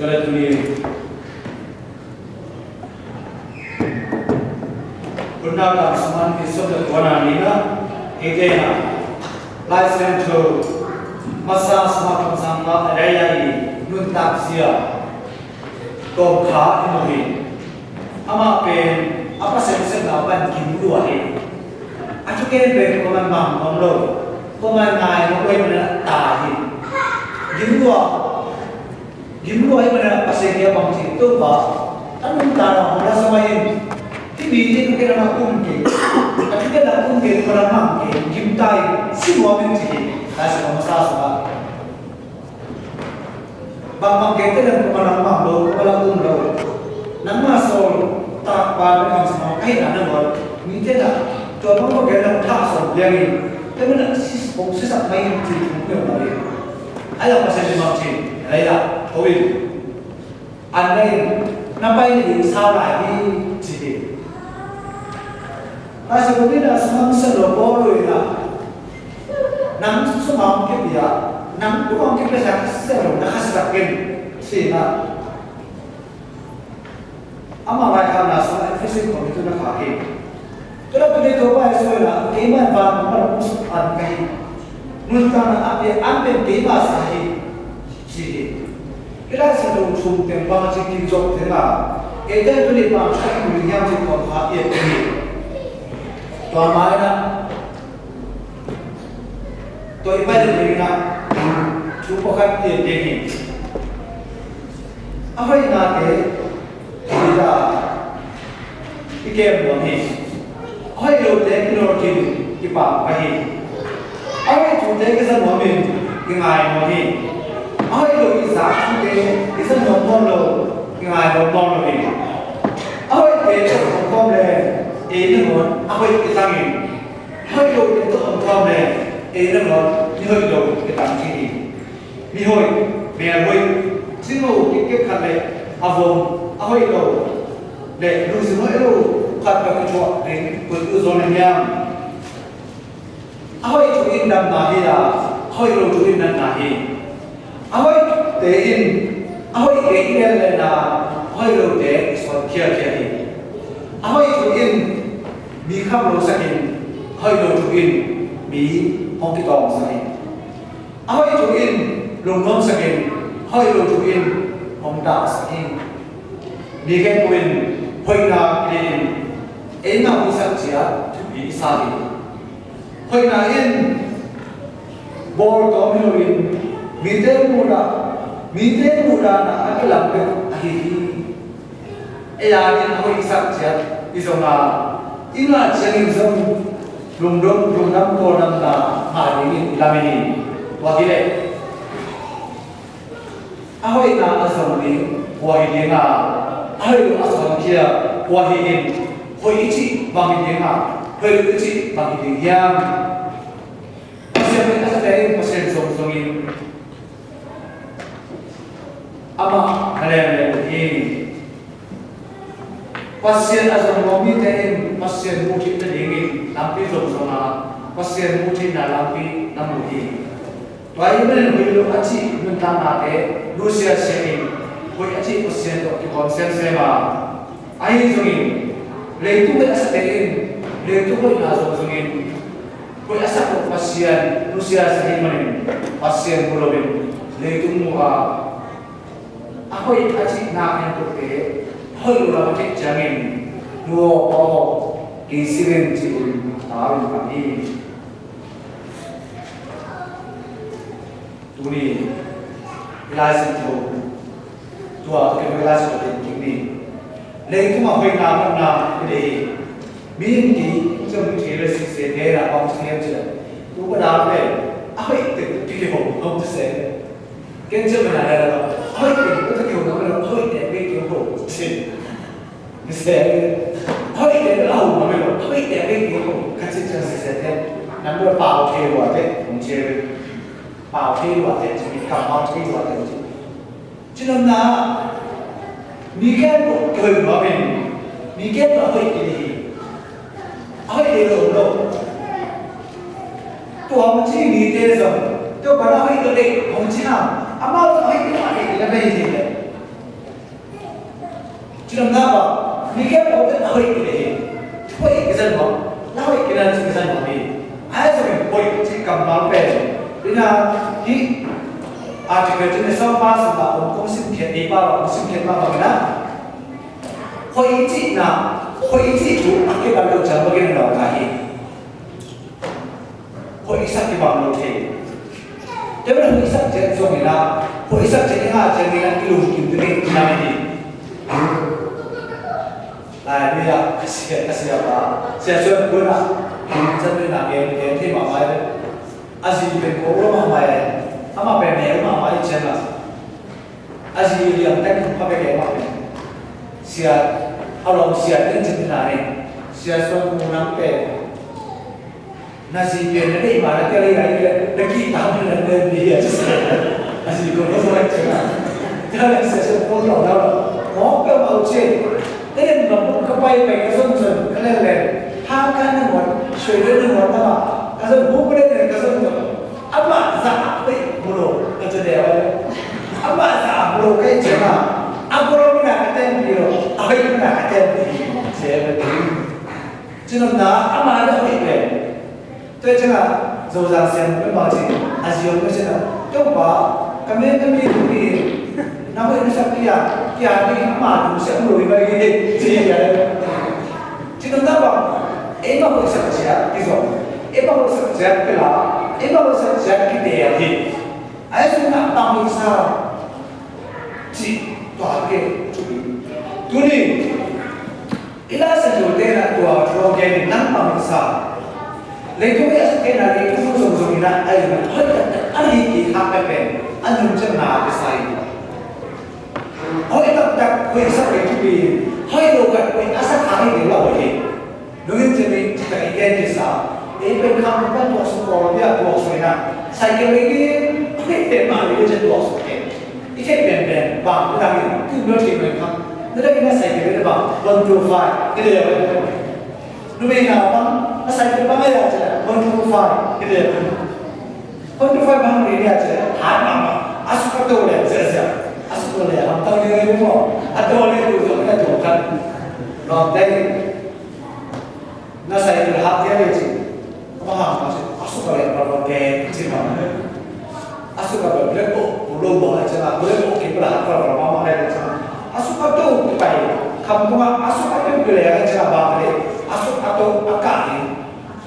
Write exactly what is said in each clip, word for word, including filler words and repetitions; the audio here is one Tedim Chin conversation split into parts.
Tuni hun na kam suman i sum le kuana ni na, eite na Lai Siangtho masa suma kamsang pa Elijah i nuntak zia tawm kha i mu hi. Amah pen a Pasian sepna pan gim lua hi. A thugen pen kuaman mang om lo, kuaman ngai lo, kuaman ta hi. Gim lua, gim lua hi mana Pasian kia bang ci Topa a nuntakna hong la sa mai in. Hih mi te thugen a kum kei, a thugen a kum kei, kuaman mang kei, gim ta hi, si lua men ci hi. Lai Siangtho masa suma Bangbang kei te leng kuaman mang lo, kuaman um lo. Nangmah sawl takpa na kamsang hong kaihna nangawn mite na tua bang kua gen nang thah sawl liangin te man a si hong sisak mai in cin thum peuh lo in. A yang Pasian limang cin, a lei la, ko in. An lei in, na pai ni ding sau lai hi ci hi. Pasian limang sung hong siak lo, ko lo in a. Nang sung a hong kipia, nang tung a hong kipia sia ka sia lo, na ka sia ken, si na. Ama lai kha na sung a Efesin kong itu na kha ken. Tua la tu le tua pa e soi na, keima van ma lo mus an ka hi. Nuntakna a pia an pen keima sa hi. Ci hi. Kei Lai Siangtho thum teng bang ci kim zok teng a. Eite tuni bang sa kim ring hiam ci kong kha i et hi. Tua mai na. Tua i pai ding na thu pakhat i et ding hi. A hoihnate i ta i kem nuam hi. A hoih lote i nolh khin i pampai hi. A hoih thute i za nuamin i ngai nuam hi. A hoih lo i zak thute i za nuam nuam lo i ngai nuam nuam lo hi. A hoihte tawh hong khawm le ei nangawn a hoih i tangin, a hoih lote tawh hong khawm le ei nangawn mi hoih lo i tang ding hi. Mi hoih, mel hoih, cing lo kikkek khat le a vom, a hoih lo le lungsim hoih lo khat ka kithuah ding koi tu zaw na hiam? A hoih thu in damna hi a, a hoih lo thu in natna hi. A hoihte in, a hoihte i gen lehna, a hoih lote i suan khialkhia hi. A hoih thu in mi kham lo sakin, a hoih lo thu in mi hong kitawng sakin. A hoih thu in lungnuam sakin, a hoih lo thu in hong dahsak hi. Mi khempeuh in hoihna kidei in eimah hong sak ciat thupi i sa hi. Hoihna in bawl tawm hi loin mite muhdah, mite muhdahna a kilam bek ahi hi. Ei a ding a hoih i sak ciat i zong a, i ngah ciangin zong lungdam, lungdam kawldamna ngah dingin i lamen hi. Tua hi leh a hoihna a zong ding kua hi ding a, a hoih lo a zong khia kua hi ding? Hoih i cih bang hi ding a, hoih lo i cih bang hi ding hiam? Pasian hoih a sate in Pasian zong zongin amah na lemlem hi. Pasian a zong lo mite in Pasian muh theih nadingin lampi zong zong a, Pasian muh theihna lampi na mu hi. Tua ahih manin hoih lo a cih nuntaknate nusia sia in, hoih a cih Pasian tawh kikawm semsem a, ahi zongin leitung hoih a sate in leitung hoihna zong zongin hoih a sak lo Pasian nusia sia ahih manin Pasian mu loin leitung mu a, a hoih a cihna khempeuhte hoih lo lam a theih ciangin nu aw pa aw kei singin ci-in a tau in pang hi. Tuni i Lai Siangtho tua kei i Lai Siangtho kei kik ni. Leitung a hoihna manna i deih hi. Mi in ki ciang mi thei le sise te na bang sing ci le. Tu ka da le a hoih te ki ho ho te se. Ken ciang na le a hoih te ki ho na a hoih te ki ho. Sin. Sise. A hoih te a ho na me lo. A hoih te ki ho. Ka ci ciang sise te. Nan lo pau te wa te. Hong ci le. Pau te wa te ci. Ka pau te wa te ci. Ci lam na, mi khempeuh hoih nuam in, mi khempeuh hoih kei hi. A hoih kei lo lo. Tua hong ci mite zong, tua bang a hoih kei lo hong ci hang, amau zong hoih kei lo a kei la bei hi le. Nang na ba, mi khempeuh te a hoih kei hi. Hoih kei zan mah, na hoih kei na ci kei zan mah hi. Ai zong in hoih ci kammal pen, ina hi. Article ci ne sawm pa sung a om kong sim khiat, ei pa ba kong sim khiat mah bang na, hoih cihna, hoih cih thu a kibat lo ciang bangin a nawk hi. Hoihsak kibang lo thei. Tua manin hoihsak ciat zong in ah, hoihsak ciat i ngah ciangin ah i lungkim te in i ngah hi. Lai ni ah, ka sia, ka sia pa, Sia Suan Kun ah, zan ni na gen, gen thei mahmah hi. A zi pen ko lo mahmah hi. Amah pen neu mahmah hi ciang ah, a zi liam tek kha bek e mah pen. Sia, a lawm sia ten cin na ni. Sia Suan Kun nang pen na zi pen na deih mah na tel hi lai leh, na kihtak na nen ding hi a ci sia. A zi ko na zo lai ciang a, tel leh sia sia pon lo na lo. Mawk peuh mah uh ci. Na nen mah ka pai pai ka zon zon ka len len. Hakha nangawn, Shwe Daw nangawn na mah ka zon, Mukden ka zon zon. Amah zah a hoih mu lo ka ci deuh a. Amah zah a mu lo ka hih ciang a, a gol mun a ka tenpih lo, a hoih mun a ka tenpih hi ci a. Cinopna, amah na hoih pen. Tua ciangin Zozang siam pen bang ci, a zi om pen ci a, Topa, ka men ka mi tung hi, na hoih na sak hi a, kia ding amah tung siam lo hi mai hi, ci hi a. Cinopna bang, eimah hoihsak ciat kizom, eimah hoihsak ciat kila, eimah hoihsak ciat kidel hi. Ahi zongin a bang hoihsa cih tua kei. Tuni i Lai Siangtho te in ah tua thu gen in, nang bang hoihsa. Leitung i a sak te in ah leitung zongzong in ah a hoih taktak a hi kei kha pen a nuntakna kisa hi. Hoih taktak hoihsa hoih thupi, hoih lo khat hoih a sa kha hi lo hi. Nungin cimi cita i gen kisa, ei pen kham pen tuaksuk kawl bia tuaksuk ina, cycle lei ni, ei pen mah lei ni cita tuaksuk ke. I thei pen pen bang, na dang in, tu no thei pen kham, na dang in na cycle lei bang, one two five, i lei. Numei na bang, na cycle bang ai a cita, one two five, i lei. One two five bang lei ni a cita, hai bang bang, a suk a to lei, zia zia. A suk a to lei, ham tau lei ni mo, a to lei tu zong na to kan. Lawm dai. Na cycle hak dia le ci. Ama hak ma ci. A suk a le pal pal ke ci ma. A suk a pal black box, lo bo a ci ma, black box ki pal hak pal pal ma ma le ci ma. A suk a to ki pai. Kham kung a, a suk a to ki le a ci ma ba le. A suk a to a ka ni.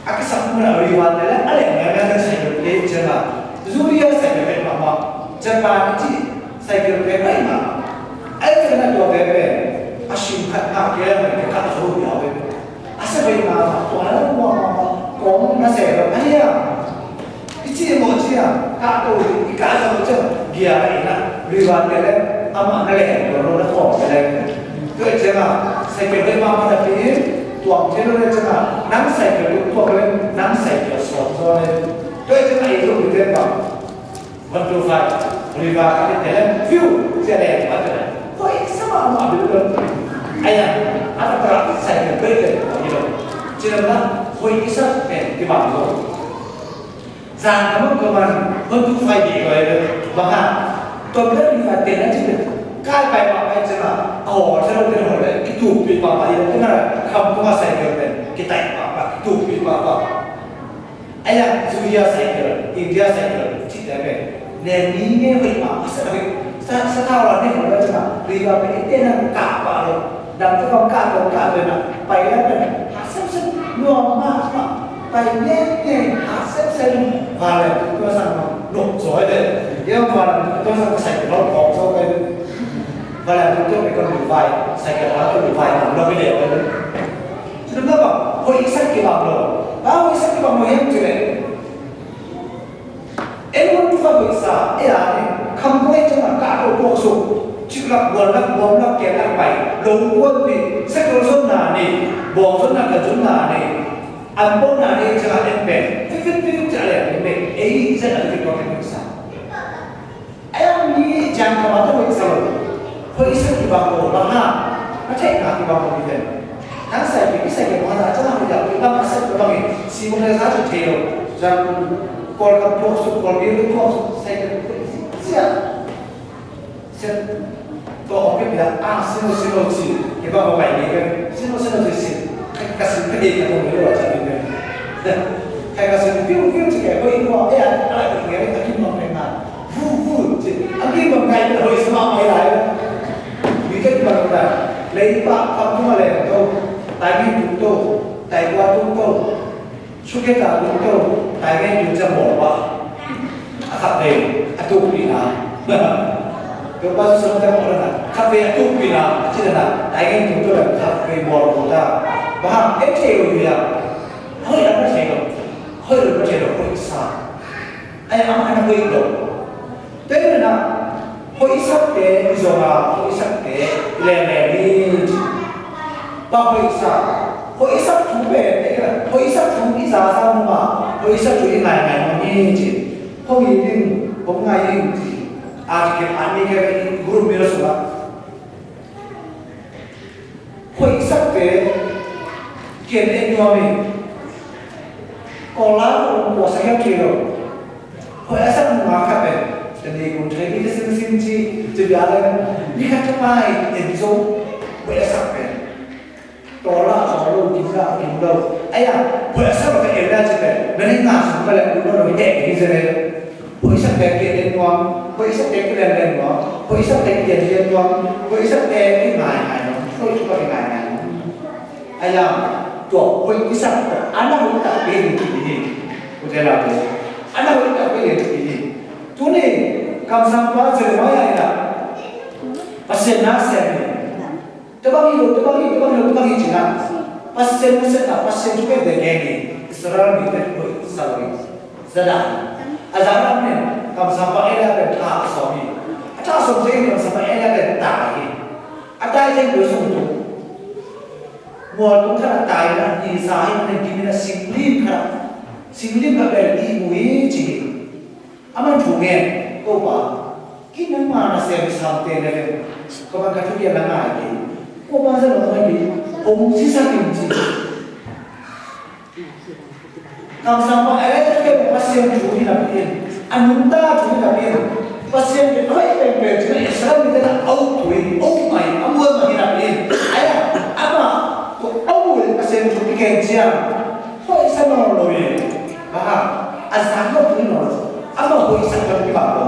A kisak mun a ri wan le a le nga nga cycle ke ci ma. Zuri a cycle ke ma ma. Japan ci cycle ke mai ma. Ai cycle na to ke ke. A sim khat na ke le ke ka to ya ke. A sa bai ma ma, tua na mua ma ma, kong na se lo, a nia. I ci mo ci a, ka to i ka sa mo ci a, gia i na, ri wan te le, ama na le, lo lo na ko te le. Tua i ci a, cycle bai ma ma na pi, tua te lo le ci a, nang cycle tua le, nang cycle so so le. Tua i ci a, i lo i te ba. One two five, River ka te lem, fiu, sia lem, ba te lem. Hoih sa mahmah bil bil. Ai a, a ta ta, cycle bil bil, you know. Cinam na, hoih i sa pen, kibang lo. Zan ka man ka man, one two five di ko ai bil, bang ha. Tom le River te na cin bil. Kai pai pa pai cin a, a ho, sa lo te ho le, ki tu pi pa pa, i lo te na, kham ko ma cycle pen, ki tai pa pa, ki tu pi pa pa. Ahi zongin Zulia cycle, India cycle cihte pen, nen ni nge hoih mah a sa hoih. Sa, sa thau la ne hoih mah cih mah, River pen i te'n a kah pah lo. Dam te kong kah to kah to na, pai la pen hat semsem, nuam mahmah. Pai ngeingei, hat semsem. Vanleng tung tua sang nuam zaw hi ve. Vanleng tung tua sang cycle lo kong zaw hi ve. Vanleng tung tua pen kong luvai, cycle ha kong luvai, nuam lo hi ve. Cih na bang, hoih i sak kibang lo. Bang hoih i sak kibang lo hiam cih leh, ei hong tuak hoih sa, ei a ni, kham kua i ciang a kah to tuaksuk. Cik lak, bual lak, bual lak, kial lak pai. Lo kuan pi, sekul zonna ni, bawng zonna, ka zonna ni. An bawngna ni ciang a en pen, fit fit fit ciang a leh ni, ei zet a fit tuak hoih sa. Ayang ni jang ka mata hoih sa lo. Hoih sa kibang lo, bang ha. Ka theihna kibang lo hi ven. Nang sai pi, i sai pi bang ha, cang a hoih sa lo, bang a sai pi bang in. Si mung le sa cu thei lo. Jang kol ka tuaksuk, kol bil ka tuaksuk, sai pi hoih sia. Sia. To ong ke bia, a, si lo, si lo, si. Ba ko kai ni ka sin sin sin ka sin ka dei ka ko ni lo cha ni ka kai ka sin piu piu chi ka ko i ko e a a la ki ngai a ki mang ngai na vu vu chi a ki mang ngai ko i sama mai lai. Ni ka ki mang na lei pa pa tu ma le to tai ni tu to tai kwa tu to. Suketa tung to, taingen tung ciang bawl pah. A khat vei a tukpihna. Topa Jesu ciang bawl na khat vei a tukpihna a cihna, taingen tung to le khat vei bawl pah ta. Bang hang e thei lo hi a. Hoih lam na thei lo. Hoih lo na thei lo, hoih sa. Ai am an hoih lo. Tei na hoih sakte i zong a, hoih sakte i leng leng hi. Bang hoih sak? Hoih sak thu pen, hoih sak thu i za za mu ma, hoih sak thu i ngai ngai mu ni ci. Hong i ding, hong ngai ding ci. A ti ke, a ni ke, i guru mi lo sung a. Hoih sakte kian en nuam hi. Kawla kong kua sa hiam kei lo. Hoih a sak nungak khat pen tani kong thei mi te sing sing ci. Ci bia le ni khat thapai en zo. Hoih a sak pen tawla tawlo, kimla kimlo. Aya, hoih a sak lo ka en la ci pen na ni nga sung ka le kung lo hi te hi ze le. Hoih sakte kian en nuam, hoih sakte kian en nuam, hoih sakte kian en nuam, hoih sakte kingai ngai nuam, hoih sakte kingai ngai nuam. Ayam, tua hoih kisak tua ana hoih tak pe ni kini. Ute la pe ana hoih tak pe ni kini. Tuni kamsang pa Jeremiah ina Pasian na sian ni. Tabang hi lo, tabang hi, tabang hi lo, tabang hi cina. Pasian na sian na, Pasian tu pe de geng ni. Israel mi te hoih sa lo. Zada. A zada men kamsang pa Elia pen tha som hi. A tha som te kamsang pa Elia pen tai hi. A tai te ko sung tu. Mual tung khat a tai na ni sa hi na kimin a singlim khat. Singlim khat pen i mu hi ci hi. A man thu ngen ko pa. Ki nang ma na sem sam te le pen. Ko man ka thu ya na ngai ki. Ko man sa lo ngai ki. Hong si sa kim ci. Kamsang pa Elijah pen Pasian thu hi napi in, a nungta thu hi napi in, Pasian pen a hoih pengpeng cih Israel mite na a uk thu hi, a uk mah hi, a muan mah hi napi in. Aya, amah tua a uk in Pasian thu kigen ciang hoih sa nawn lo hi. Bang hang, a zang lo thu hi nawn lo. Amah hoih sa nawn hi bang lo.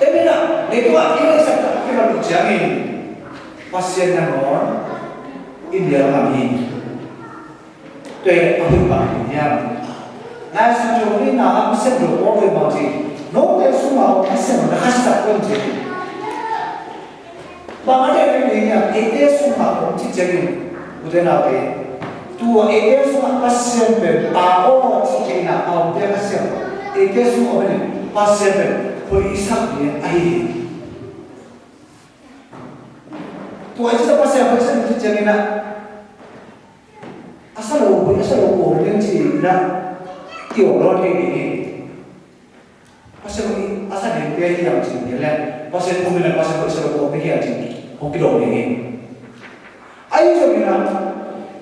Tua manin ah, leitung ah i hoih sa nawn hi bang lo ciangin Pasian nangawn i nial ngam hi. Tua a hun bang hi hiam? Lai Siangtho in a Pasian tua Paul in bang ci, note sungah om Pasian na khasak kong ci. Bang a deih ding hiam? Eite sungah om ci ciangin, ute naute, tua eite sungah Pasian pen pa aw ci ciangin a om pia Pasian. Eite sungah om in Pasian pen hoih i sak ding ahi hi. Tua i ci Pasian hoih i sak ding ci ciangin a A sa lo, a sa lo kawm ding ci na kiawm lo thei ding hi. Pasian i a sa ding pia hi ang ci ding le Pasian um le Pasian i sa lo kawm ding hi ang ci hong kidawm ding hi. Ahi zongin a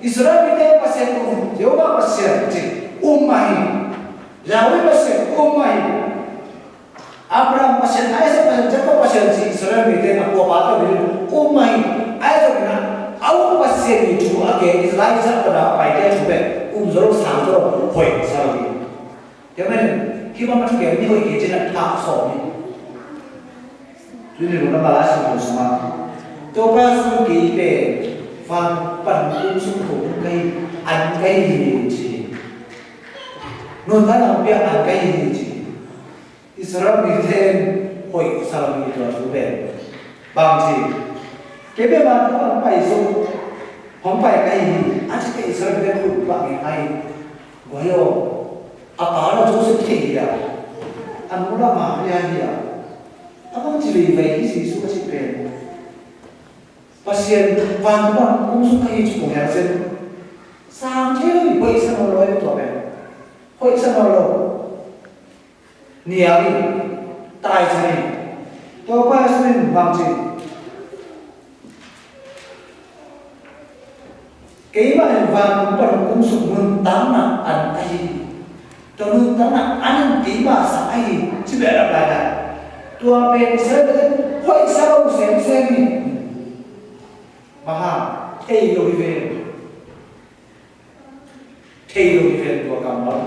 Israel mite Pasian um, Jehovah Pasian ci um mah hi. Yahweh Pasian um mah hi. Abraham Pasian, Isaac Pasian, Jacob Pasian ci Israel mite na kua pa ta bilin um mai. Isaac na a uk Pasian i thu a ke Israel Isaac pada a paite thu pen um zo lo sang zo lo hoih sa lo hi. Tua manin hih bang a thu ke ni hoih ke cin a tha sawm hi. Tuni lo na Malai sung lo sung a Topa Jesu kei pen van pan kum sung kho ka hi, an ka hi hi ci. Nuntakna hong piak an ka hi hi ci. Israel mite in hoih sa lo hi tua thu pen. Bang ci, kei pen vantung hong pai zo, hong pai ka hi hi, a ci kei Israel mite khut bang hi ai. Guai aw, a pa lo Joseph thei hi a, a nu lo Maria hi a, a bang ci veivei hi Jesu a ci pen. Pasian vantung kum sung ka hi ci kong hiang sen. Sang thei lo hi, hoih sa lo lo hi tua pen. Hoih sa lo lo. Nial in, taisan in, Topa Jesu in bang ci, keimah in vantung pan kum sung nuntakna an ahi hi. Tua nuntakna an in keimah sa ahi hi, ci beh rap lai lai. Tua pen Israel mite hoih sa lo semsem hi. Bang hang, thei lo hi ve. Thei lo hi ve tua kammal.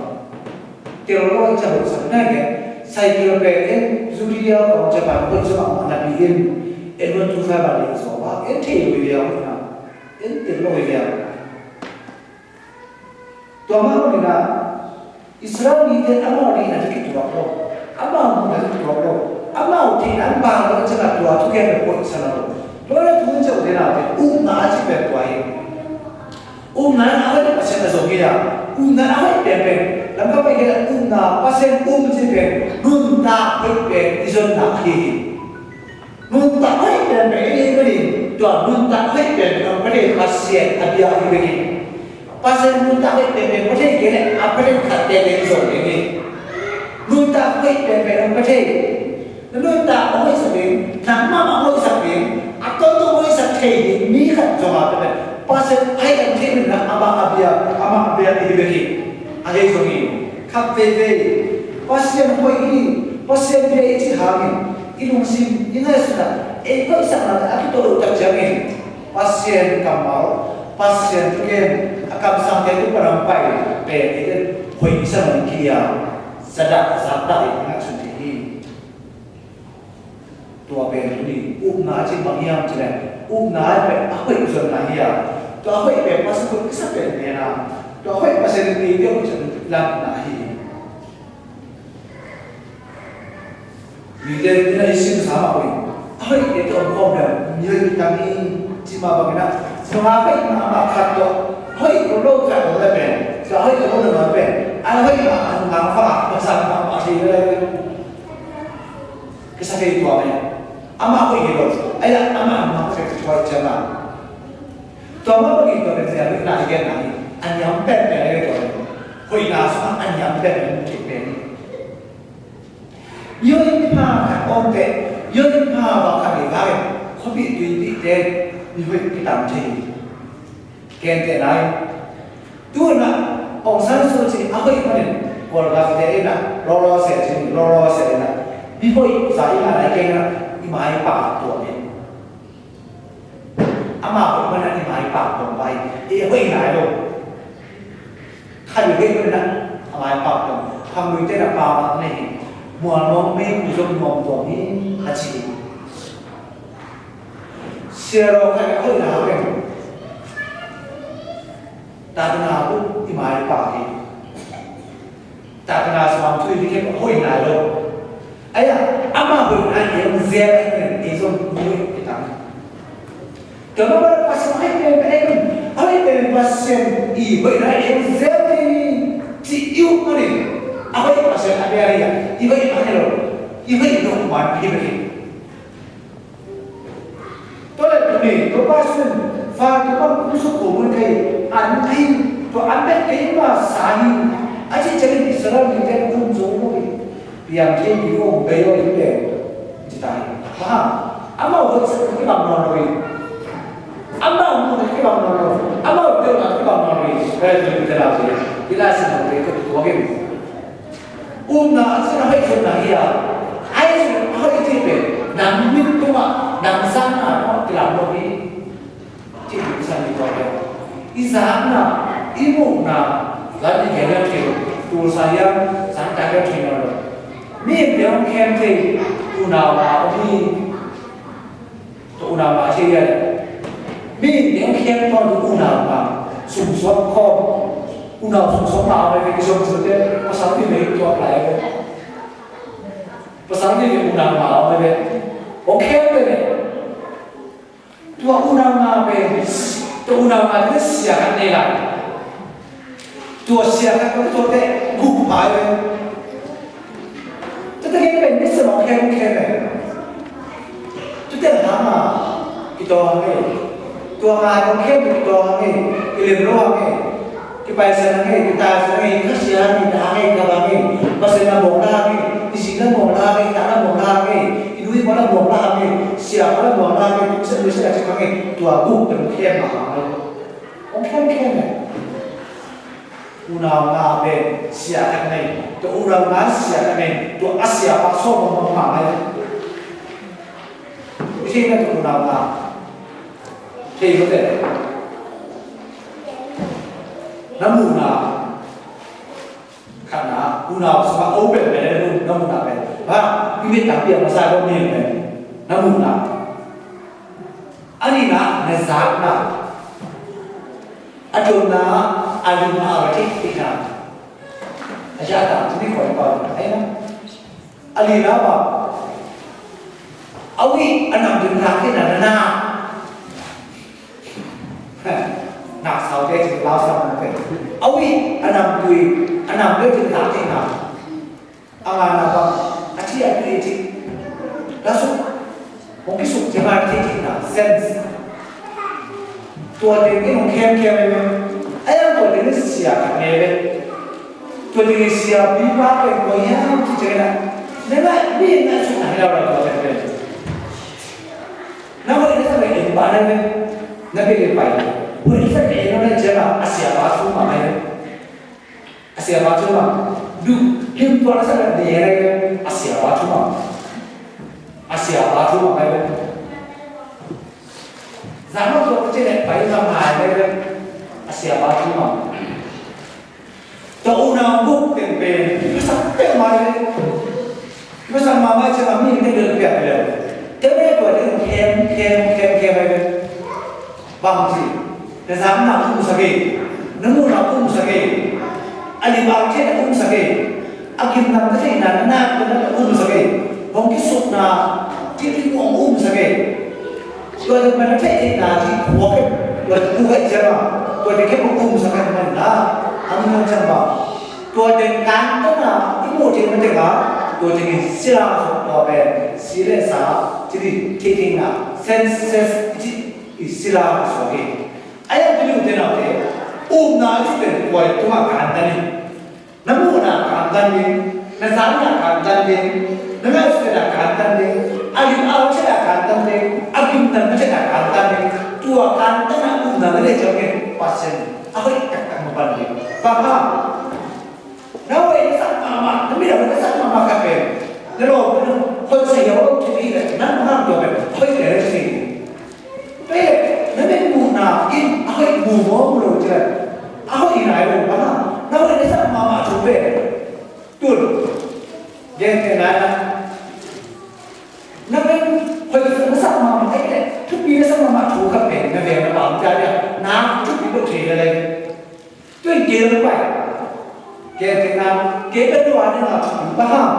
Tel lo i ca lo sak nai ve. Cycle pen en Judea kong Japan hoih sa mah mah napi in en one two five a lei zaw a en thei lo hi ve a hoih na. En tel lo hi ve a. Tua mah bangin ah Israel mite amau deihna tawh kituak lo, amau muhna tawh kituak lo, amau theihna an bang lo ciangin tua thugen pen hoih sa lo. Tua leh thu in ciah uh dena pen upna a cih pen tua hi. Upna in a hoih Pasian a zong hi a, upna in a hoih penpen lamkam pen kei leh upna Pasian um cih pen nuntak hoih pen i zonna ahi hi. Nuntak hoih penpen i neih manin tua nuntak hoih penpen hong pia thei Pasian a bia hi bek hi. Pasian nuntak hoih penpen pia thei kei leh a pia thei khat tete i zong ding hi. Nuntak hoih penpen hong pia thei. Na nuntak hong hoihsak ding, nangmah mah hong hoihsak ding, a tawntawng hong hoihsak thei ding mi khat zong a pia pen Pasian a hih lam thei manin amah a bia, amah a bia i hi bek hi. A hei zong hi. Khat veivei Pasian hoih hi, Pasian bia i cih hangin i lungsim i ngaihsutna, ei hoihsaknate a kitawh loh tak ciangin Pasian kammal, Pasian thugen, a kamsangte tung pan hong pai pen eite hoih i sa mah in kia zadah zakdah i ngaihsun thei hi. Tua pen tuni upna a cih bang hiam cih leh upna a pen a hoih zonna hi a, tua a hoih pen Pasian hoih i sa pen pen a, tua a hoih Pasian in eite hoih zon lamna hi. Mite in a i simsa mah uh in a hoih eite om khawm leh mi hoih i tam hi. Cih mah bangin ah nungak hoih mahmah khat tawh hoih ko lo khat om leh pen, tua hoih ko lo lo pen a hoih mahmah nungak fak a masa mahmah thei leh kisa thei tua mah. Amah hoih hi lo. Aia amah nungak hoih thei tua ciang a tua mah bangin tua pen sia hoihna i genna hi. A niam penpen a gen tua pen hoihna sungah a niam penpen mu thei pen hi. Mihoi pha khat om teh, mihoi pha bang khat i vak in khuapih tuipihte mihoi kitam thei hi. Gentehna in tu-in ah Aung San Suu Kyi a hoih manin Kawlgamte in ah lawlaw se cin, lawlaw se in ah mihoi za i ngah nai kei in ah i maipak tuam hi. Amah hoih manin i maipak tuam pai, i hoih nai lo. Khat i hoih manin a maipak tuam, khangluite in a paunak nei hi. Mualnuam mei zong nuam tuam hi a ci hi. Siarawh khat i hoih nai lo. Tatana buk i maipak hi. Tatana suang thui dikhem hoih nai lo. Aia amah hoihna i hong zel ahi pen ei zong hoih i tam. Tua mah bang Pasian hoih pen pen ei pen a hoih pen Pasian i hoihna i hong zel thei ni. Cih i up manin a hoih Pasian a bia hi a, i hoih a hi lo. I hoih lo man hi bek hi. Tua leh tuni tua Pasian fa tua bang kum suk ko mun kei an kei tua an bek kei ma sa hi. A ci ciangin Israel mite kum zo lo hi. Piang kei pi ko bei lo hi pen ci ta hi. Ha amau hoih sak kibang nawn lo hi. Amau mu kibang nawn lo. Amau teu na kibang nawn lo hi. Kei tuni te la ci. Ila sin lo hi ko tua kei. Upna a cih a hoih zonna hi a, a hoih zon a hoih cih pen nang mit tungah nang zakna tungah kilam lo hi. Cih pen sa mi tua pen i zakna i muhna zan i gen hiam thei lo, tulsa hiam zan ta hiam thei lo. Mihingte hong khem thei unau a om hi. Tua unau ngah thei hi a, mihingte hong khem tawntung unau ngah, sumsuak khawm, unau sumsuak ngah a om hi ve. Kizom sute pasal vive hi tuak lai a ve. Pasal vive unau ngah a om hi ve. Hong khem ve ve. Tua unau ngah pen, tua unau ngah pen sia khat nei lai. Tua sia khat tua tuate guk pai ve. Tuate gei pen ni se mawk khem khem ve. Tuate hang a kitawng hang e. Tua ngai mawk khem kitawng hang e. Kilem lo hang e. Kipaisan hang e. Kitaisan hang e. Khasia hang e. Ta hang e. Kap hang e. Pasian na mawk la hang e. Kisik na mawk la hang e. Ta na mawk la hang e. Inui mawk la mawk la hang e. Sia mawk la mawk la hang e. Tuate sia khat hang e. Tua guk pen khem ma hang e. Hong khem khem e. Unau nga pen sia khat nei. Tua unau nga sia khat nei. Tua a sia pak sawm hong hong hang nei. I thei na tua unau nga. Thei mate. Na muhna khatna, unau sungah open pen na muhna pen. Ha, i mit tangpi a masa ko mi pen na muhna. A nihna, na zakna. A thumna, a lim a thei theihna. A za ta tuni khoi pa ai na. A lina bang, a wih a nam ding lak hi na na na. Nak sau te cik lau sau na te. A wih a nam dui, a nam dui ding lak hi na. A ngana bang, a thi a dui cik. La suk, hong kisuk cik a thi cik na, sense. Tua ding in hong khem khem hi. A yang tua ding in sia khat ne ve. Tua ding sia pi pa pen ko hiam ci ciangin ah, na ngai mi ngai suk na hi lau lau tua pen pen. Na hoih na sak leh en pah na hi ve. Na pia leh pai. Hoih na sak leh en lau na hi ciangin ah, a sia pa thu mah na hi ve. A sia pa thu mah. Du him tua na sak leh ne na hi ve. A sia pa thu mah. A sia pa thu mah na hi ve. Zan mah tua ka ci leh pai mah na hi ve. A sia pa thu mah. Tua unau guk teng pen, kipasak peuhmah hi ve. Kipasak mahmah hi ciangin mi teng lel piak hi lo. Teng lel tua teng khem, khem, khem, khem hi ve. Bang ci, na zakna um sak hi, na muhna um sak hi, a lim a theihna um sak hi, a gimnam na theihna na nakna um sak hi, hong kisukna, thil thil um sak hi. Tua teng pen a theih theihna ci khua khem, tua teng uh hoih ciang a, tua teng khem uh um sak khem pen na, a mi nang ciang bang. Tua teng kan teng a, i muh theih na teng a, tua teng in sila sawh tua pen, si le sa, ci di, theih theihna, senses, ci, i sila sawh hi. A yang tuni u te nau te, upna ci pen tua tungah kan teng in. Na muhna kantan ding, na zakna kantan ding, na ngaihsutna kantan ding, a lim a theihna kantan ding, a gimnamna theihna kantan ding, tua kantan a upna na neih ciangin Pasian a hoih taktak mapan ding. Bang hang? Na hoih na sak mahmah, na midang hoih na sak mahmah khat pen, na lawm hoih sa hiam, hoih thei hi leh, nang bang hang tua pen hoih lel si. Tua hi leh na mitmuhna in a hoih mu maw mu lo ci leh a hoih hi nai lo, bang hang? Na hoih na sak mahmah thu pen tun gentehna in na pen hoih na sak mahmah hi leh thupi na sak mahmah thu khat pen na veng na pam ciat ciat na thupi lo thei lel. Tua in kei lo pai. Kei te nang, kei bek lo a ding a thupi bang hang.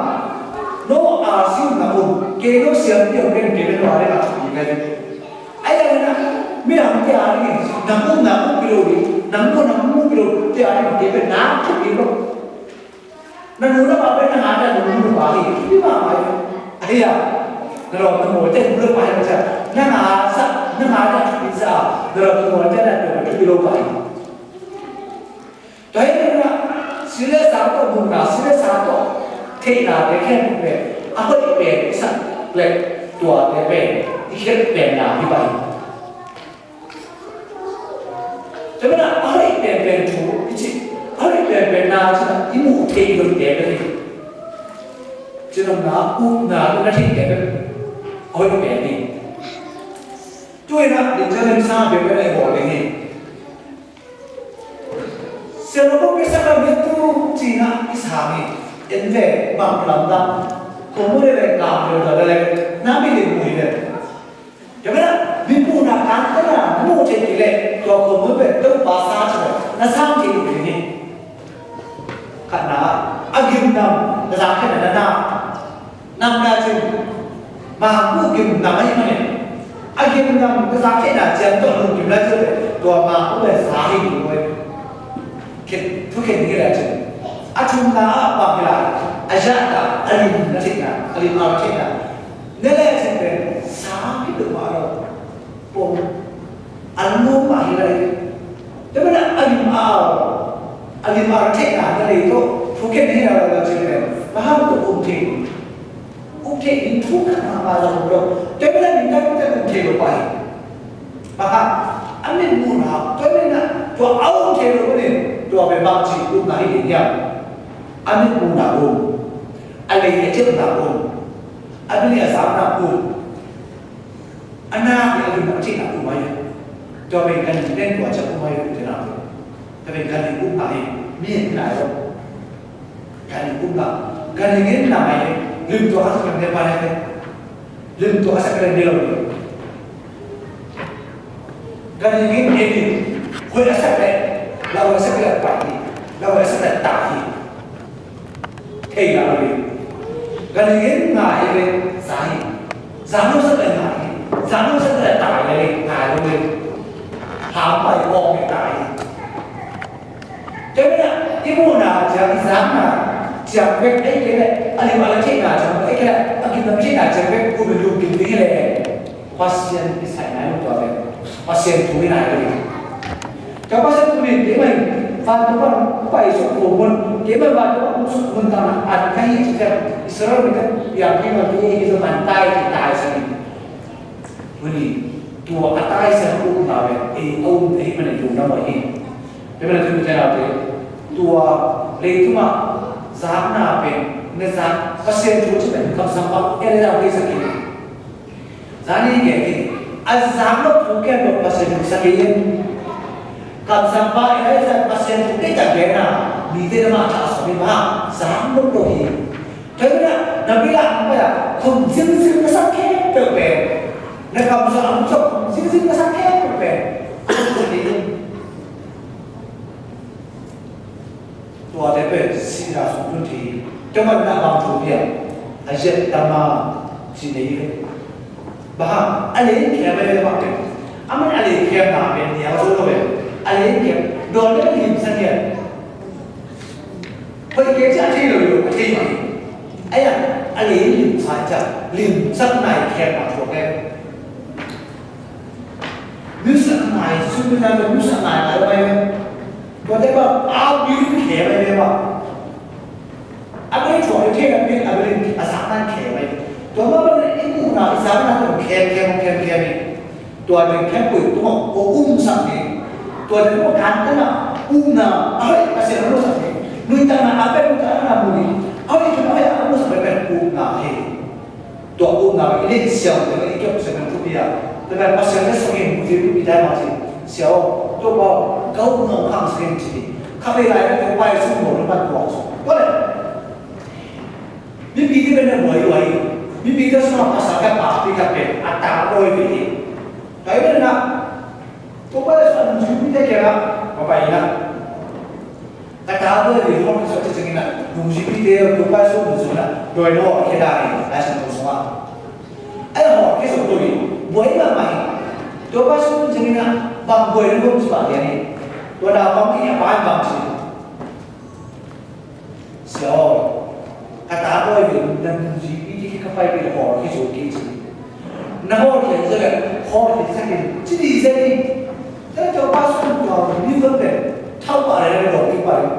No a siu na um, kei lo siam piang pen kei bek lo a ding a thupi pen. Ai a na, mi nang te a ding, nang um nang um pi lo ding, nang um nang um pi lo, te a ding kei bek na thupi lo. Na nu na pa pen nang a ding, nu nu pa hi, thupi mah mah hi. Ai a, na lo na mo te nu lo pa hi ma cha, nang a sa, nang a ding thupi sa, na lo na mo te na thupi lo pa hi. Tua hi na, si le sa tawh muhna, si le sa tawh theihna te khempeuh pen a hoih pen i sak leh tuate pen i khelh penna hi pah hi. Tua hi na, a hoih penpen thu i cih, a hoih penpen na cih na i muh theih lote pen hi. Cih na, upna na theihte pen a hoih pen hi. Tua hi na, Benjamin sang pen pen a i bawl ding hi. Siapa pun bisa kami tu Cina isami ente bang lamdang. Kumule le kam le le na mi le mui le. Kamera mi puna kantana mu che kile tua kumule tu pasa che na sam che ni. Khatna a gimnam na za khatna na na. Nam na cin, mangkuk gimnam ahi manin a gimnam ka za khenna ciang tawh lungkim lai cin tua mangkuk le za hi ding uh hi. Khen, thu khen ding hi lai cin. A thumna ah bang hi lai, a zahna, a limna theihna, a limna theihna. Ne lai cin pen za hi ding mah lo. Pom an mu mah hi lai. Tua manin a lim a au, a lim a theihna na nei tawh thu khen hi lai lai cin pen bang hang tuk um thei. Um thei ding thu khat mah mah zong um lo. Tua manin a lim tak tak um thei lo pai. Bang hang a mit muhna tua manin a tua a um thei lo manin tua pen bang ci upna hi ding hiam? A mit muhna um, a lei a ciamna um, a bili a zakna um. A nak le a gimnam a theihna um ahi. Tua pen ganhing teng tua ciang um ahi lo, ute naute. Tua pen ganhing upna hi, mi in nai lo. Ganhing upna, ganhing in nai, lim tua a sak leh ne pa ne, lim tua a sak leh ne lo. Ganhing in en in, hoih a sak leh, lau a sak leh pai hi, lau a sak leh tai hi. Thei lo hi. Ganhing in ngai hi ve, za hi. Za lo sak leh ngai hi. Za lo sak leh tai hi, ngai lo hi. Ham pai awk hi, tai hi. Tua hi a, i muhna ciang, i zakna ciang bek ahih kei leh, a lim a la theihna ciang bek ahih kei leh, a gimnam theihna ciang bek um in lungkim ding hi leh, Pasian kisai nai lo tua bek. Pasian thu hi nai lo hi. Tua Pasian thu in keimah in vantung pan pai suk kho mun, keimah vantung pan suk mun tangah an ka hi ci ciang Israel mite piang keimah thu hi, hi zo man tai ci tai sa hi. Uni, tua a taisa upna pen ei a um ahih manin lungdam uh hi. Tua manin ute naute, tua leitungah zakna pen na zak Pasian thu cih pen kamsang bang en le zak theisak hi. Zani gen hi. A zak lo thu ken lo Pasian thu sak hi. Kamsang bang en le zak Pasian thu theisak gen a, mite na mah thah sawm hi bang zak lo lo hi. Tua hi na, na bil ah hong pai a, khum zingzing na sak khempeuh pen, na kamsang ah hong sak khum zingzing na sak khempeuh pen, a hong sak hi. Tuate pen sihna sung tun thei hi. Tua manin a bang thu piang, a ziat tam a ci nei hi. Bang hang, a lei khem a lei mah pen, a man a lei khem na pen nia zo lo pen, a lei khem dawn le limsak hi. Hoih kei ciang a thei lo hi lo, a thei mah hi. Ahi a, a lei limsak ciang, limsak nai khem a thuak e. Nusia nai, sum nai, nusia nai, nai mai. Tuate bang a bil khem mai ve bang. A bil thuak i thei a bil, a bil a zak nai khem mai. Tua mah bang i muhna, i zakna tawh khem, khem, khem, khem hi. Tua teng khempeuh tungah ko umsak hi. Tua teng tungah kan tana umna a hoih a siam lo sak hi. Nuihtakna a pek nuihtakna mun hi. A hoih teng a hoih a umsak pek pek umna hi. Tua umna i neih siam teng i kiam siam teng thupi a. Tua pen Pasian le sungin muzi pi tai ma ci. Sia aw, tua pa ka umna khang sing ci. Kha vei lai na tua pa i sung lo na pan tua sung. Tua le. Mipite pen a buai buai. Mipite sungah pasal khat, papi khat pen a ta buai buai hi. Tua hi pen na. Tua pa le sungah nungzuipite kiangah va pai in ah, ka ta buai buai hi, hawlkhia zo cih ciangin ah, nungzuipite tua pa sungah nungzui in ah, dawi na hawlkhia dan hi, Lai Siangtho sungah. Ai hawlkhia zo tua hi, buai mahmah hi. Tua pa sungah nungzui in ah, bang buai na om ci bang lian hi. Tua naupang in a pa in bang ci. Sia aw, ka ta buai ve, na nungzuipite ka pai ve, hawlkhia zo kei ci. Na hawlkhia zo leh, hawlkhia sak in ci ding zen hi. Tua tua pa sung tua mi tua pen, thau pah leh na dawng kik pah leh.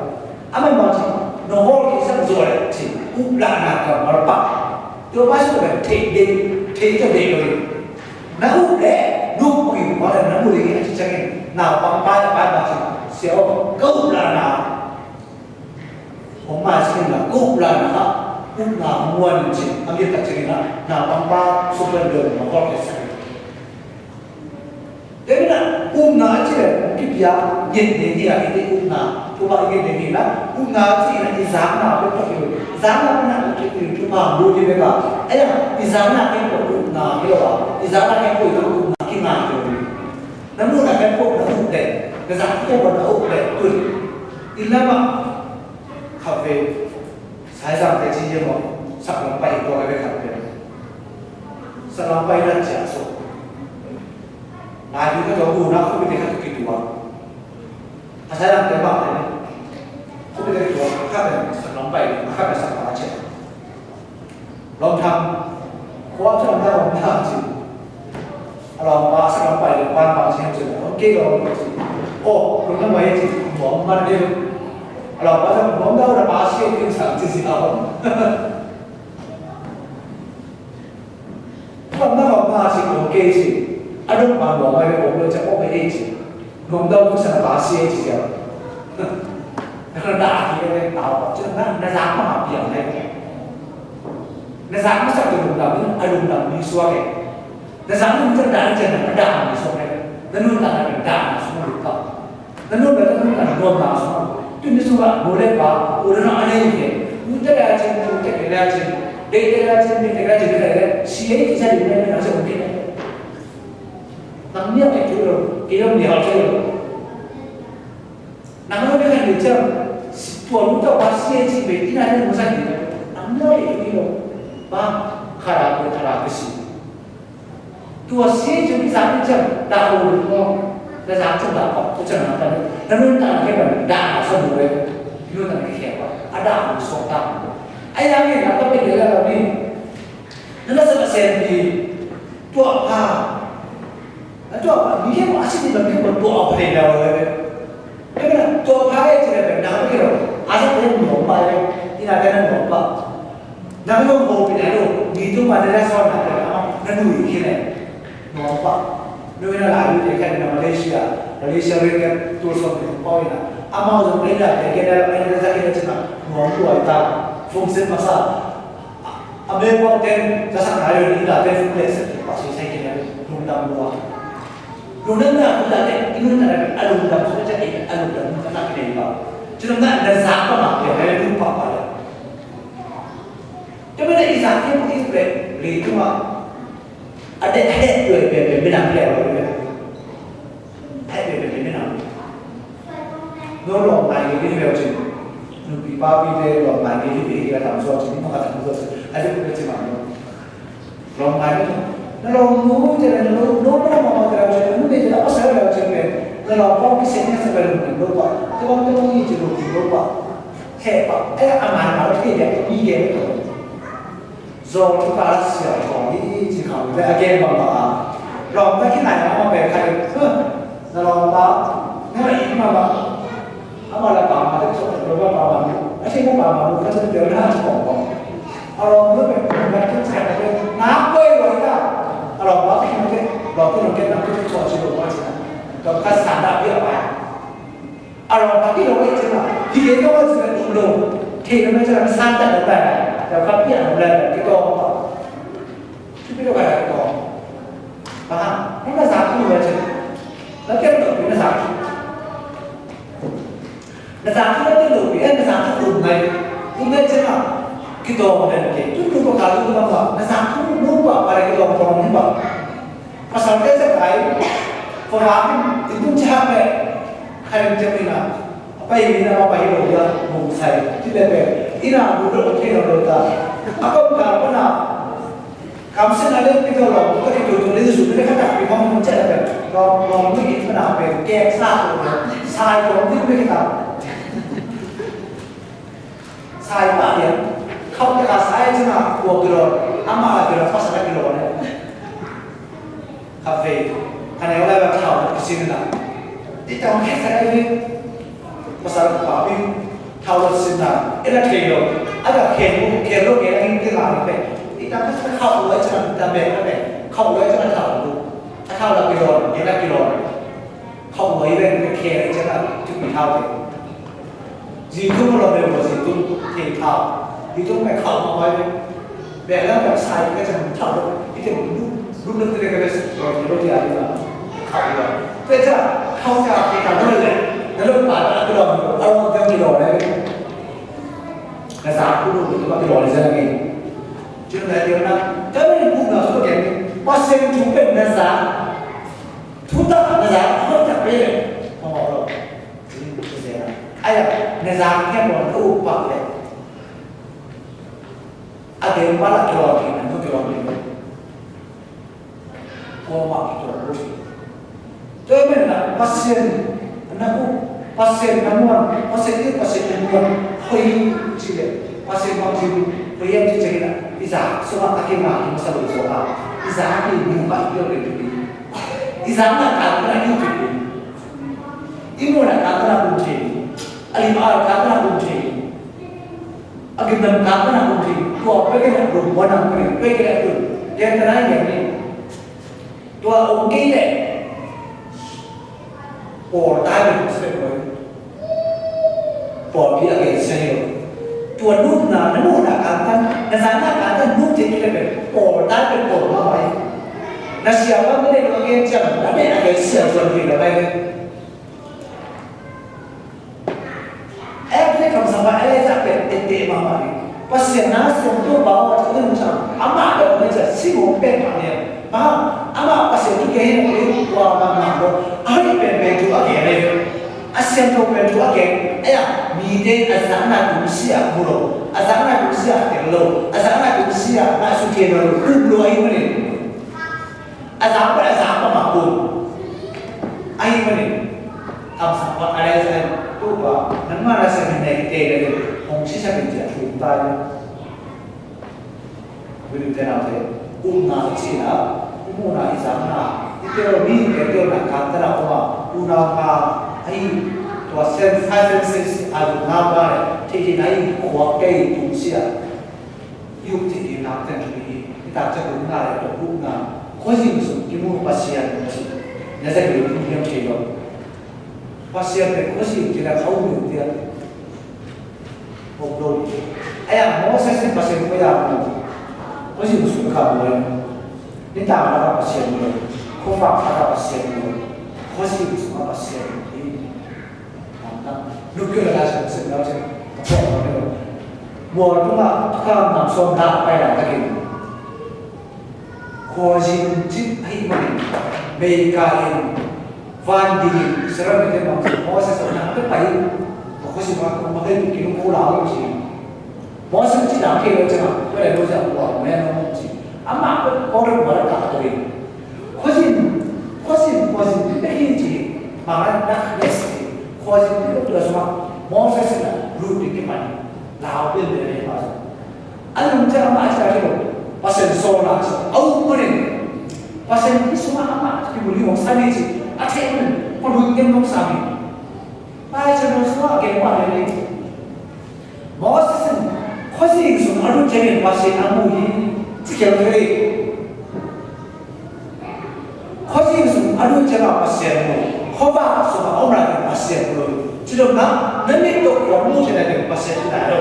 A man bang ci, na hawlkhia sak zo leh ci, uplahna kammal pah. Tua pa sung pen, thei ding, thei zo ding lo hi. Na up leh, na up kik pah leh, na mu ding hi a ci ciangin, naupang pa, pa bang ci, sia aw, ka uplahna. Hong mai sangin la, ka uplahna ah, upna hong muan in cin, a ngiat tak ciangin la, naupangpa sung pen dawi na hawlkhia sak in. Tua hi na, upna a cih leh, hong kipia, nget ding hi a, i upna, upna i nget ding hi na, upna a cih leh, i zakna peuhpeuh hi lo. Zakna peuhpeuh na, i, i, thupha hong lut hi bek a. Ahi a, i zakna khempeuh upna hi lo a, i zakna khempeuh i upna kinga hi lo. Na muhna khempeuh na up leh, na zak khempeuh na up leh, tun. Inn lam ah, khat vei, Saizang te ci hiam aw, saklampai tua ka vei khat vei. Saklampai na ciah so. Ngai tu ka tua bu na, khuapi te khat tu ki tua. A Saizang te bang te. Khuapi te ki tua, khat vei saklampai, khat vei sakpa ciah. Lawmthang, khua ciang na lawmthang ci. A lawmpa, a saklampai lawmpa bang ci hiam cih leh, "Kei lawm," ci. "Aw, lawm na mai," ci, "Lawm man deuh." A lawmpa ciang, "Lawm deuh na pa si," ci, sang ci, ci a om. Lawm na lawm na ci, "Aw, kei," ci. "A lawm man lawm mai, lawm lo ciang, aw, kei," ci. Nuam dau tu sa na pa si e ci sia. Na dah hi e tau. Ci na, na zak ma piang e. Na zak ma sak tu lungdam, a lungdam mi suak e. Na zak ma sak dah ci na, a dah mi suak e. Na nuntakna pen dahna sungah lut pah. Na nuntakna, na nuntakna nuamna sungah. Tuni sungah nu le pa, u le nau a nei hi. U te le a cin, u te le a cin, dei te le a cin, dei te le a cin, dei te le a cin, si ei ki sa di ne na sa u ki ne. Nang niam ei tu lo, ki lo ni hau sa lo. Nang lo ni kan di ciam, tua lu ta pa si ei ci be, ina ni mu sa di. Nang lo ei tu lo, pa, kara ko kara ko si. Tua si cu kizak in ciang dah lo ding maw. Na zak ciang dah pah, tua ciang na pan na nuntak na khe pan dah na sa bu ve. Nuntak na khe pa a dah na suak ta. A yang in na pa pe le la mi. Na na sa na sen di. Tua pa. Na tua pa mi khe pa a si di ba mi khe pa tua pa le la ve. Tua pa e ci le pen na khe lo. A sa pen nuam pa e. Ina pen nuam pa. Nang zong hopih nai lo, mi tung ma na son na pen na nui khin e. Nuam pah. Nui na lai nui te khat na Malaysia, Malaysia rin kan tul som ni pau ina. Amau zong na ina te kena na ina za kena cina nuam tuai ta. Fung sin masa. A me pau ten za sak nai lo ni ina te fung le sa pa si sai kena lungdam lua. Lungdam na lungdam te, i lungdam na a lungdam so ca e a lungdam na na kena ba. Cina na na za pa ma kena lungdam pa pa la. Tua manin i zak hi mu i pen leitung ah a deh a deh tua i pen pen minam pia lo i pen. A deh pen pen minam. No lawm ngai ngi ding leu cin. Nupi papi te lawm ngai ngi ding hi a tam suak cin, ma ka tam suak cin. A deh pen cin ma no. Lawm ngai ngi. Na lawm nu te na lawm nu ma ma ma te leu cin. Nu te na pasal leu cin pen. Na lawm pau ki sen na sa pen lo pa. Te bang te bang i cin lo pa. He pa. E a ma ma lo te ya mi ge lo. Zong thu ka la sia thawng hi ci khang ve a gen bang bang a. Lawm ta khi nai ma ma pe khai. Huh. Na lawm pa. Na la i ma ma. A ma la pa ma te so lo ma pa ma. A si ma pa ma ka te na thawng bang. A lawm lo pe na tu sa pe. Na koi lo ta. A lawm pa ki ma te. Lawm ki lo ke na tu so si lo ma si na. Ka sa da bia pa. A lawm pa ki lo ei cin a, hi ke lo cin a um lo. Thei lo cin a san ta lo lai. Lo ka pi a lo lai ki to. Ki pi lo ka to. Ba ha, na za ki lo cin. Na ke lo na za ki. Na za ki lo ke lo pi, na za ki um ngai. Um ngai cin a. Ki to ngai ke. Tu tu ko ka lu ba ba. Na za ki lo ba ba ki to ko ni ba. Pasal te sa kai, ko ha in, in tung cihak le, khalim cihak ina, a pai ina ma pai lo ya, mung sai, ti le pe, ina bu lo ke lo ta. A ko ka ko na, kam se na le pi ko lo, ko ti tu tu le su le ka ta pi ko mung cihak le, lo lo mi ki na pe, ke sa ko, sai ko ti le ka ta. Sai pa lian, khauh te ka sai cina, kua kilon, ama la kilon, pasal la kilon ne. Khat vei, ka neu lai ba thau na kisin na. I tang khe sa ai ni. Pasal ka pa pin, thau la sin na. I la khe lo, a la khe lo, khe lo, khe lo, khe lo, khe lo. I tang khe sa khauh lo ai cina, ta be, ta be. Khauh lo ai cina thau lo. A thau la kilon, khe la kilon. Khauh lo ai ben, khe lo ai cina, tu pi thau te. Zi tung lo be lo zi tung, khe thau. Zi tung me khauh ma ai ben. Beh lam beh sai ka chan thau lo. I te lu, lu lu te ka beh lo lo ya lu na. Khauh lo. Te cha, khauh cha ke ka lo le. Na lo pa ta lo, a lo ka ki lo le. Na za ku lo ka ki lo le za ni. Chin na te na. Ka ni ku na so ke. Pa sen tu pe na za. Thu ta na za. Thu ta pe. Ma lo. Chin ku se na. Aya, na za ke mo na u pa le. A te pa la ki lo ni, na ki lo ni. Ko ma ki to lo. Tua ahih manin ah Pasian na up, Pasian na muan, Pasian i Pasian na muan hoih cih leh Pasian bangci hoih hiam cih ciangin ah i zak sungah a kingah hi masa lo zaw a, i zak i muh mah i pia lo ding hi. I zakna kal pan ah i up ding hi. I muhna kal pan ah um thei hi. A lim a al kal pan ah um thei hi. A gimnam kal pan ah um thei hi. Tua peuh in ah lungmuanna om ding, peuh in ah tun. Gentehna in gen ni. Tua om kei leh pawltai bek hong sa bek koi. Pawlpi a gen sia hi lo. Tua nunna, na muhna kal pan, na zakna kal pan nunte kei leh bek pawltai bek pawl mahmah hi. Na siapa na deih lo a gen ciang na deih a gen siapa zuan kei lo ai. Ai a kite kamsang pa ai a zak pen tete mahmah ni. Pasian na siam tu bawa tu ciang amah dah mai ciang si mo pen pa ni. Amah Pasian tu kei na kei tua mahmah lo. Ai pen pen tu a gen ai. A siangtho pen thu a gen, ei a, mite a zakna tungsiah mu lo, a zakna tungsiah tel lo, a zakna tungsiah na su thei lo, um lo ahi manin. A zak pen a zak pa mah um. Ahi manin. Kamsang pa a lai zai, tu pa, nan ma na sa min nei te le, hong si sa min tia thum ta le. Bil te na te, umna sa cina, i muhna i zakna, i teo mi, i teo na kan ta na uma, una ka, ai, tua sen, five and six, a lu na ba le, te ki na i kuak te i tung sia. I uk te ki na ten tu i, i tak cak umna le, tua umna, ko zing sung, ki mu Pasian, na sa ki lu tung hiam te lo. Pasian te ko zing ki na kau mu te. Hong lo. Ai a Moses in Pasian koi a mu. Khuazing sung kha mu. Nitak a kha Pasian mu. Khuavak a kha Pasian mu. Khuazing sung a Pasian mu. Lukio la la sung sung la sung. Mual tung a kha nam som da pai la takin. Khuazing cih ahih manin America in van dingin Israel mite bang Moses a nang pia pai in khuazing a kong makai in kin kho lau in ci. Moses cih nang kei lo ciang a khuazing lo ciang a khuazing lo ci. Amah pia kawr in khuazing kah to in khuazing khuazing khuazing pia hi ci. Manglan nak yes ci. Khuazing pia tua sung a Moses in a lut ding kipan lau pia le le pa sung. A lungtang amah a cih lo Pasian sawlna a um manin Pasian i sungah amah kibulh hong sa ni cih a theih manin khualui ngen hong sa hi. Pai ciang hong sungah a gen pah le ni. Moses in khuazing sung a lut ciangin Pasian a mu hi ci khial thei. Khuazing sung a lut ciangin Pasian mu, khuavak sung a om lai Pasian mu. Cidamna, na mit tawh khuamu ciangin Pasian hi lai lo.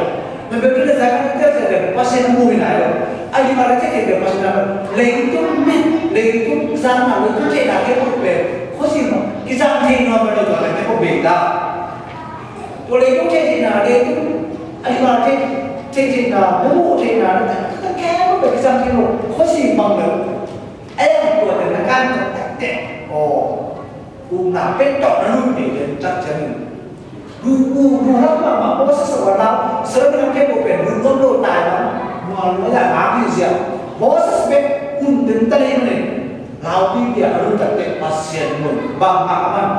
Na bia na zai na tel ciangin Pasian mu hi lai lo. A hi ma le tel ciangin Pasian hi lai lo. Leitung mit, leitung zang na, leitung tel na ke mu pe. Khuazing mu, kizang thei nuam lo tua le ke mu pe ta. Tua leitung tel tel na, leitung a hi ma tel tel tel na, mu tel na, ke mu pe kizang thei lo. Khuazing bang lo. Ei, tua te na kan tek tek. Aw, umna pen tawh na lut ni den tak ciangin. Lu, lu, lu lam ma ma Moses a wan lau, Israel na ke ko pen lu nom lo tai ma. Mual lo ya ma ki zia. Moses pen um den ta ni ne. Lau pi pia a lut tak tek Pasian mun. Bang ma man.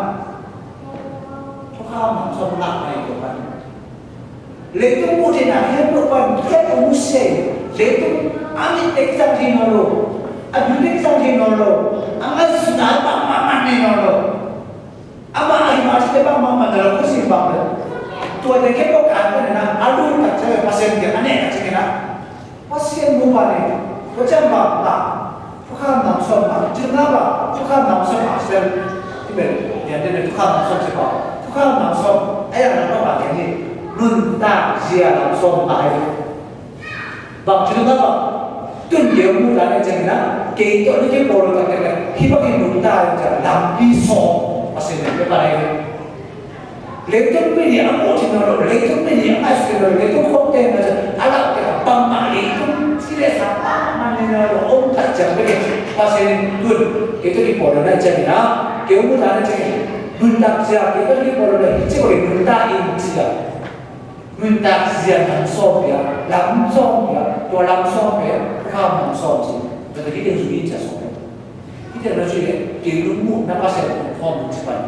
Thukham nam sawm lak nei tua pan. Leitung mu thei na hiam lo pan, kia ko mu sei. Leitung a mit te kizang thei nawn lo. A bil te kizang thei nawn lo. A ngaihsutna bangmah man nei nawn lo. Amah a himah thei te bangmah man na lo, khuazing bang lo. Tua te kei ko kan ta na, a lut tak ciang Pasian kiang a neh tak ciang na. Pasian mu pa ni, tua ciang bang bang, thukham nam sawm bang, cih na bang, thukham nam sawm bang sel, i bel, yan den thukham nam sawm sel bang, thukham nam sawm, a yang nam bang bang yan ni, nuntak zia nam sawm bang. Bang cih na bang, tun kei mu ta ni ciang na, kei tawh ni kei pawl ta kei na, hi bang in nuntak ciang, lampi sawm, Pasian ni kei pa ni. Leitung pen i a mawh thei nawn lo, leitung pen i a ngaihsut thei nawn lo, leitung khawmte na ciang a lak te a bangmah leitung ci le sa bangmah nei nawn lo, om tak ciang pen i Pasian in tun kei tawh kipawl lo na ciang in a, kei mu ta na ciang in nuntak zia, kei tawh kipawl lo na hi ci ko in nuntak in ci a. Nuntak zia lam sawm pia, lam sawm pia, tua lam sawm pia, thukham nam sawm ci. Tua te kei teng zui in ci a sawm pia. Hih teng na ci le, kei lungmuhna Pasian khawm ci pan.